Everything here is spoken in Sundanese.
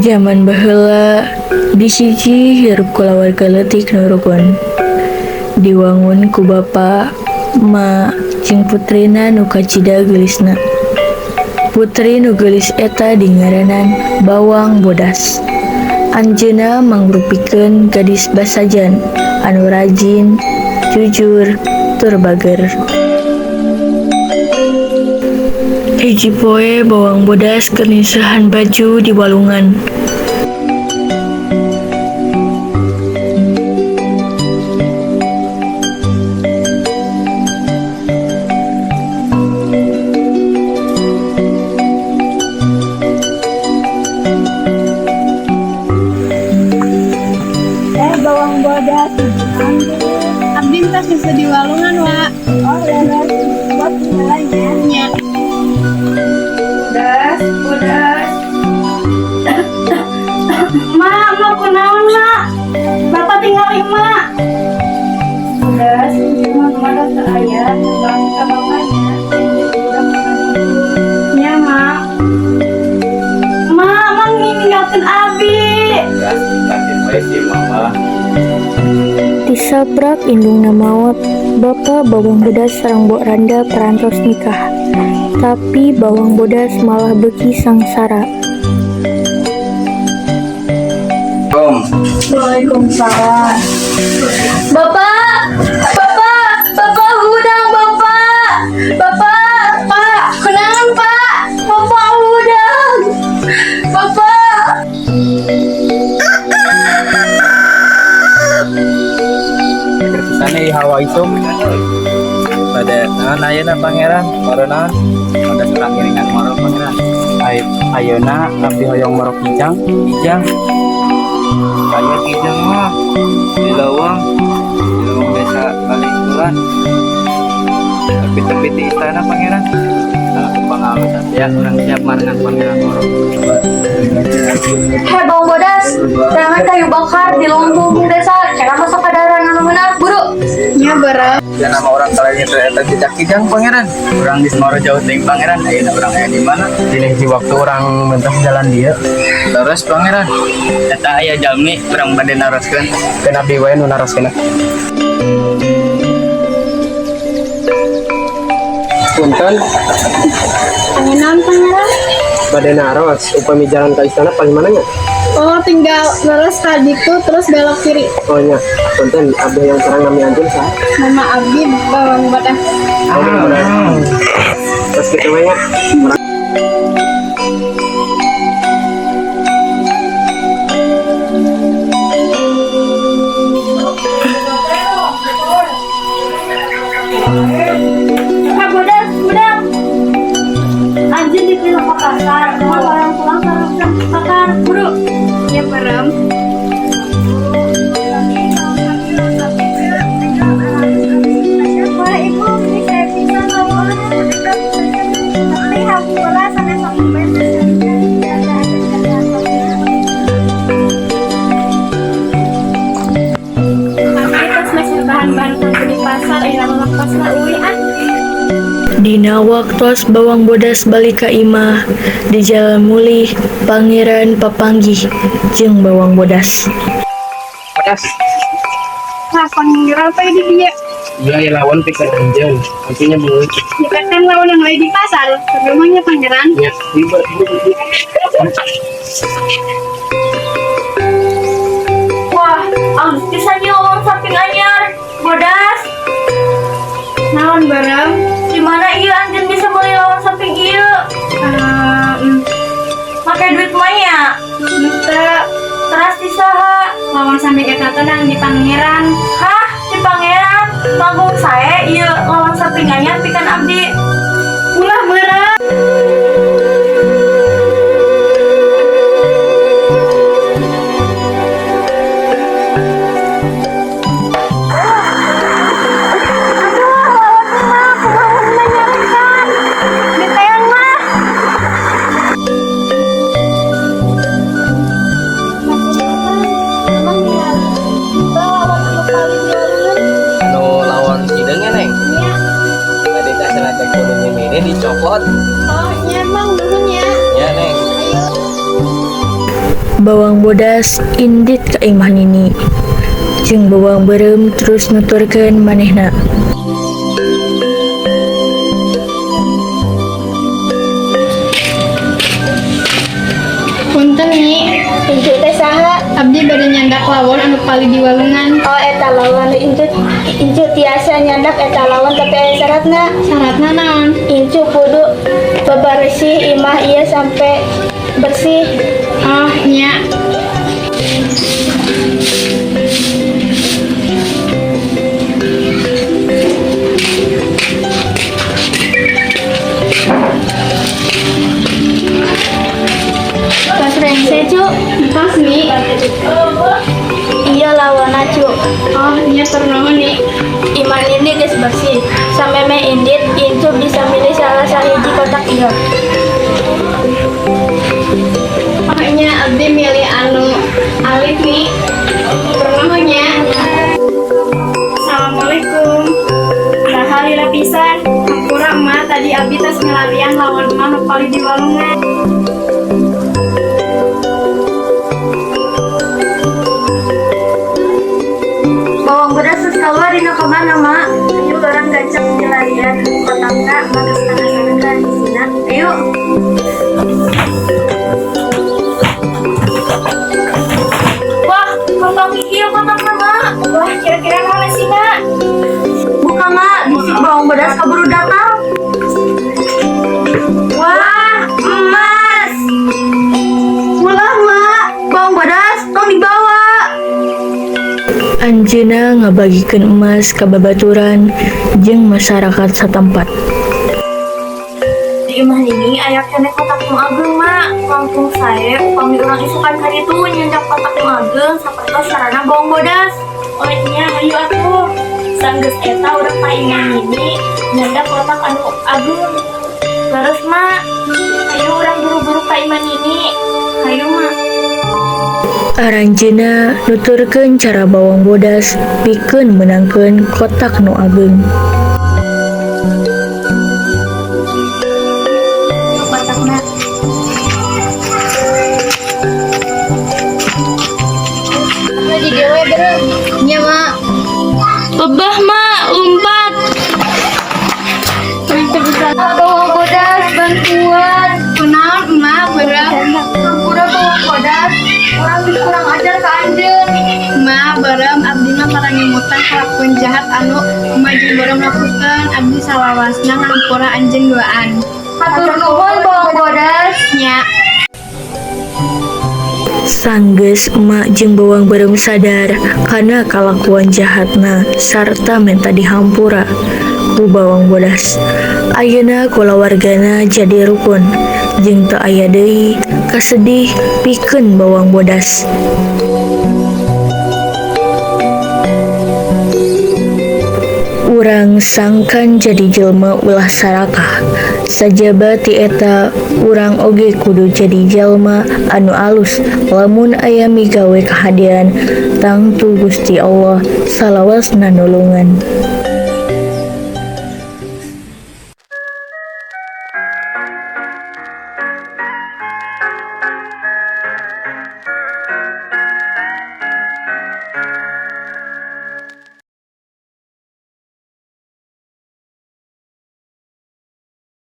Jaman baheula di siji hirup kulawarga leutik nu rukun. Diwangun ku bapa, emak, jeung putrina nu kacida geulisna. Putri nu geulis eta dingaranan Bawang Bodas. Anjeunna mangrupikeun gadis basajan anu rajin, jujur, tur bager. Hiji poe Bawang Bodas keur nyeuseuhan baju di walungan. Eh, Bawang Bodas, Abdi entos bisa di walungan, Wak. Oh, leres, buat tinggalnya. Nya. Bodas, Bodas. Mak, mak kunaon, Mak? Bapak tinggal Mak. Bodas, cuma kemana teu aya, bang ka bapaknya. Nya, Mak. Mak, mak ninggalkeun abi. Gas, kasih wae si mama. Tisaprak indungna maot, Bapa Bawang Bodas sareng Mbok Randa parantos nikah. Tapi Bawang Bodas malah beuki sangsara. Om, Waalaikumsalam. Bapak, Bapak, Bapak hudang, Bapak. Bapak, Pak, kunaon, Pak? Bapak hudang. Bapak. Kersane hawa isuk. Pada naon ayeuna, Pangeran? Moro naon? Pada surang ngiringan moro, Pangeran. Ayeuna abdi hoyong moro kijang. Kijang. Kaya kijang mah di lawang desa Kalikulan. Tapi tepi di istana, Pangeran. Aku pengawasan ya, urang siap marengan Pangeran moro. Hei, Bawang Bodas, jangan kayu bakar di lumbung desa. Kira masuk ke daerah anu benar, buru. Nya, beureum. Ya, nama orang kalian itu eta jejak kijang, Pangeran. Urang di moro jauh teuing, Pangeran. Ayeuna urang aya di mana? Dina hiji waktu urang mentas jalan dieu. Leres, Pangeran. Eta aya jalmi, urang bade naroskeun. Keun abdi wae nu naroskeun. Punten. Naon, Pangeran? Bade naros, upami jalan ke istana paling mana nya? Oh, tinggal lurus ka ditu terus belok kiri. Oh nya, punten, abdi yang terang nami anjeun saha? Nama abdi Bawang Bodas. Oh, Bodas. Terus kitu we nya. Hei, Bodas, budak. Anjeun dipilih ke pasar, mau orang pulang sareng pasar, buru. Nya, beureum. Wah, Ibu, ini saya bisa ngomong. Tapi hampura sana sampai. Abdi tos meser bahan-bahan kanggo di pasar, ayeuna mah waktosna uih ah. Dina waktos Bawang Bodas balik ka imah, di jalan mulih Pangeran papanggih jeung Bawang Bodas. Bodas. Nah, Pangeran apa di dieu? Iya ya, lawan pikeun anjeun. Artinya beungeut. Kita kan lawan wae di pasar. Rumahnya, Pangeran. Nya, ieu ieu. Wah, alus pisan ieu lawang samping anyar. Bodas, Naon, beureum? Di mana ieu anjeun bisa meuli lawang samping ieu? Make duit maya? Henteu. Teras ti saha? Lawang samping eta teh nang di Pangeran. Hah, si Pangeran? Manggung sae ieu lawang samping anyar pikeun abdi. Ulah, beureum. Nini dicopot. Oh, nya Mang, nuhun ya. Ya, Neng. Bawang bodas indit ka imah Nini. Jeung bawang beureum terus nuturkeun manehna. Punten, Nyi. Incu teh saha? Abdi bade nyandak lawon anu palih di walungan. Oh, eta lawon incu, incu tiasa nyandak eta lawon, tapi aya syaratna. Syaratna naon? Incu kudu bebersih imah ieu sampai bersih. Oh, nya. Tos rengse, Cu. Tos, Nyi. Iya lawonna, Cu. Oh, nya, hatur nuhun, Nyi. Imah ini geus bersih. Samemeh indit, incu bisa milih salah sahiji kotak ieu. Oh, nya, abdi milih anu alit, Nyi. Hatur nuhun nya. Assalamualaikum. Nah, lila pisan. Hampura, Emak, tadi abdi tos milarian lawon emak nu palih di walungan. Bawang bodas geus keluar dina kamana, Mak? Ayo urang gancang milarian kotakna, bagas penasaran isina. Ayo. Wah, kotak ieu kotakna, Mak. Wah, kira-kira naon isina? Buka, Mak, bisi bawang bodas kaburu datang. Wah, emas. Ulah, Mak. Bawang bodas tong dibawa. Anjeunna ngabagikeun emas ka babaturan jeung masyarakat satempat. Di imah Nini aya keneh kotak nu ageng, Mak. Langkung sae upami urang isukan kaditu nyandak kotak nu ageng sapertos sarana bawang bodas. Oh nya, ayo atuh. Sanggeus eta urang ka imah Nini nyandak kotak anu ageung. Leres, Mak. Ayo urang buru-buru ka imah Nini. Ayo, Mak. Aranjeunna nuturkeun cara bawang bodas pikeun meunangkeun kotak nu ageung. Kotakna. Di dewe beureum. Nya, Mak. Lebah, Mak, lumpat. Bawang bodas bantuan. Kunaon, Emak, beureum? Hampura, bawang bodas. Urang geus kurang ajar ka anjeun. Emak beureum, abdi mah parangemutan kalakuan jahat anu emak jeung beureum lakukeun. Abdi salawasna ngahampura anjeun duaan. Hatur nuhun, bawang bodas. Nya. Sanggeus emak jeung bawang beureum sadar kana kalakuan jahatna sarta menta dihampura ku bawang bodas. Ayeuna kulawargana jadi rukun jeung teu aya deui kasedih pikeun bawang bodas. Urang sangkan jadi jelema ulah sarakah. Sajaba ti eta urang oge kudu jadi jalma anu alus lamun aya migawe kahadean, tangtu Gusti Allah salawasna nulungan.